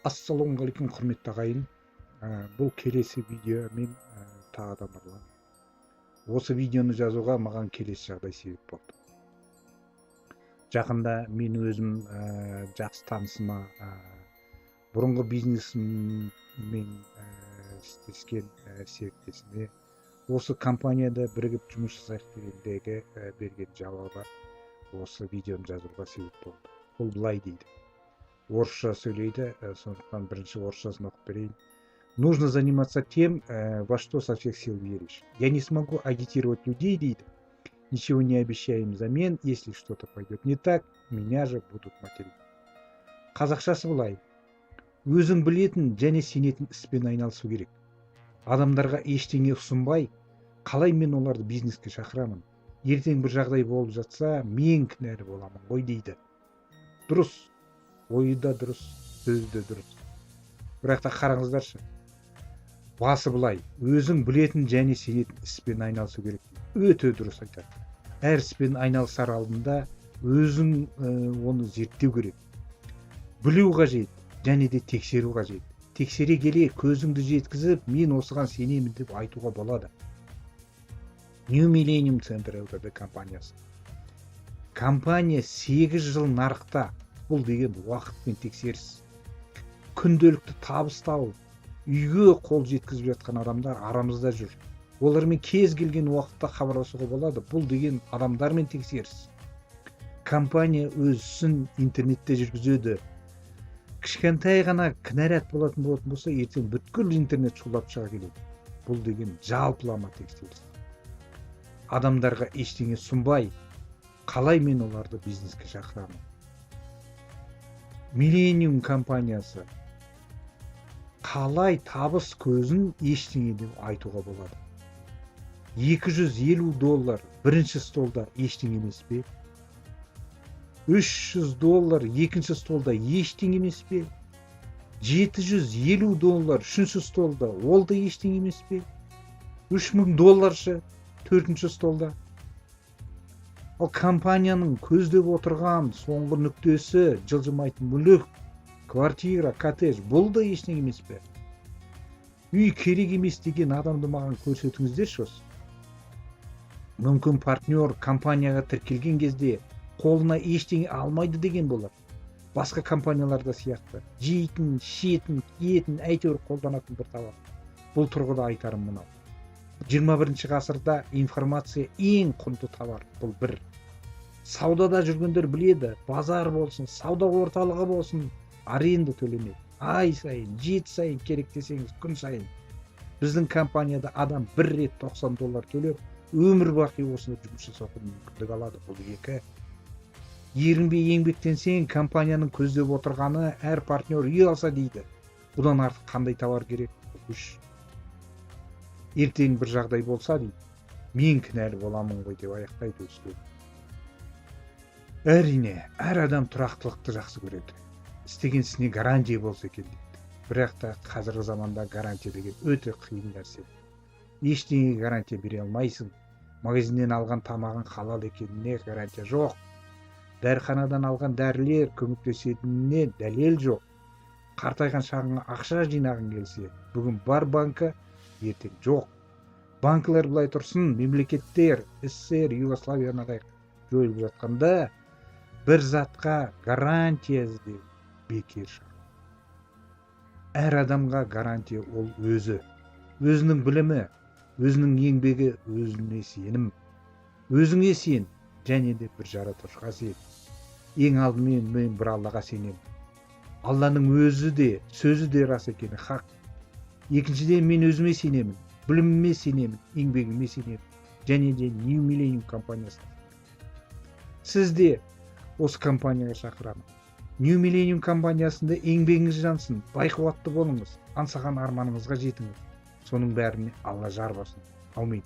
Ассалаумағалейкум, құрметті ағайын! Бұл келесі видео. Мен тағы да Нұрлан. Осы видеоны жазуға маған келесі жағдай себеп болды. Жақында мен өзім жақсы танысыма, бұрынғы бизнесіммен істескен серіктесіме осы компанияда бірігіп жұмыс жасайық дегендегі берген жауабы осы видеоны жазуға себеп болды. Ол былай дейді, орысша сөйлейді, сондықтан бірінші орысшасын оқып берейін. «Нужно заниматься тем, во что со всех сил веришь. Я не смогу агитировать людей, — дейді, — ничего не обещая им взамен. Если что-то пойдет не так, меня же будут материть». Қазақшасы былай: өзің білетін және сенетін іспен айналысу керек. Адамдарға ештеңе ұсынбай, қалай мен оларды бизнеске шақырамын? Ертең бір жағдай болып жатса, мен кінәлі боламын ғой, дейді. Дұрыс, ойы да дұрыс, сөзі де дұрыс. Бірақ та қараңыздаршы, басы былай: өзің білетін және сенетін іспен айналысу керек. Өте дұрыс айтады. Әр іспен айналысар алдында өзің оны зерттеу керек, білу қажет және де тексеру қажет. Тексере келе көзіңді жеткізіп, мен осыған сенемін деп айтуға болады. New Millennium Center LTD компаниясы, компания 8 жыл нарықта. Бұл деген уақыт пен тексеріс. Күнделікті табыс тауып, үйге қол жеткізіп жатқан адамдар арамызда жүр. Олармен кез келген уақытта хабарласуға болады. Бұл деген адамдармен тексеріс. Компания өз ісін интернетте жүргізеді. Кішкентай ғана кінәрат болатын болса, ертең бүткіл интернет шулап шыға келеді. Бұл деген жалпылама тексеріс. Адамдарға ештеңе ұсынбай, қалай мен оларды бизнеске шақырамын? Миллениум компаниясы қалай табыс көзін ештеңе деп айтуға болады? 250 доллар бірінші столда ештеңе емес пе? 300 доллар екінші столда ештеңе емес пе? 750 доллар үшінші столда, ол да ештеңе емес пе? 3000 доллар ше, төртінші столда? Ал компанияның көздеп отырған соңғы нүктесі — жылжымайтын мүлік, квартира, коттедж, бұл да ештеңе емес пе? Үй керек емес деген адамды маған көрсетіңіздерші осы. Мүмкін, партнер компанияға тіркелген кезде қолына ештеңе алмайды деген болар. Басқа компанияларда сияқты жейтін, ішетін, киетін, әйтеуір қолданатын бір товар. Бұл тұрғыда айтарым мынау: 21 ғасырда информация ең құнды товар. Бұл бір саудада жүргендер біледі. Базар болсын, сауда орталығы болсын, аренда төленеді ай сайын, жеті сайын, керек десеңіз, күн сайын. Біздің компанияда адам бір рет 90 доллар төлеп, өмір бақи осында жұмыс жасауға мүмкіндік алады. Бұл екі. Ерінбей еңбектенсең, компанияның көздеп отырғаны — әр партнер үй алса дейді. Бұдан артық қандай товар керек? Бұл үш. Ертең бір жағдай болса, дейді, мен кінәлі боламын ғой, деп аяқтайды өз сөзін. Әрине, әр адам тұрақтылықты жақсы көреді, істеген ісіне гарантия болса екен дейді. Бірақ та қазіргі заманда гарантия деген өте қиын нәрсе. Ештеңеге гарантия бере алмайсың. Магазиннен алған тамағың халал екеніне гарантия жоқ. Дәріханадан алған дәрілер көмектесетініне дәлел жоқ. Қартайған шағыңа ақша жинағың келсе, бүгін бар банкі, ертең жоқ. Банкілер былай тұрсын, мемлекеттер, СССР, Югославияны алайық, жойылып жатқанда, бір затқа гарантия іздеу бекер шаруа. Әр адамға гарантия — ол өзі, өзінің білімі, өзінің еңбегі, өзіне сенім. Өзіңе сен және де бір жаратушыға сен. Ең алдымен мен бір Аллаға сенемін. Алланың өзі де, сөзі де рас екені хақ. Екіншіден, мен өзіме сенемін, біліміме сенемін, еңбегіме сенемін және де New Millennium компаниясына. Сіз де осы компанияға шақырамын. New Millennium компаниясында еңбегіңіз жансын, бай-қуатты болыңыз, аңсаған арманыңызға жетіңіз. Соның бәріне Алла жар болсын. Аумин.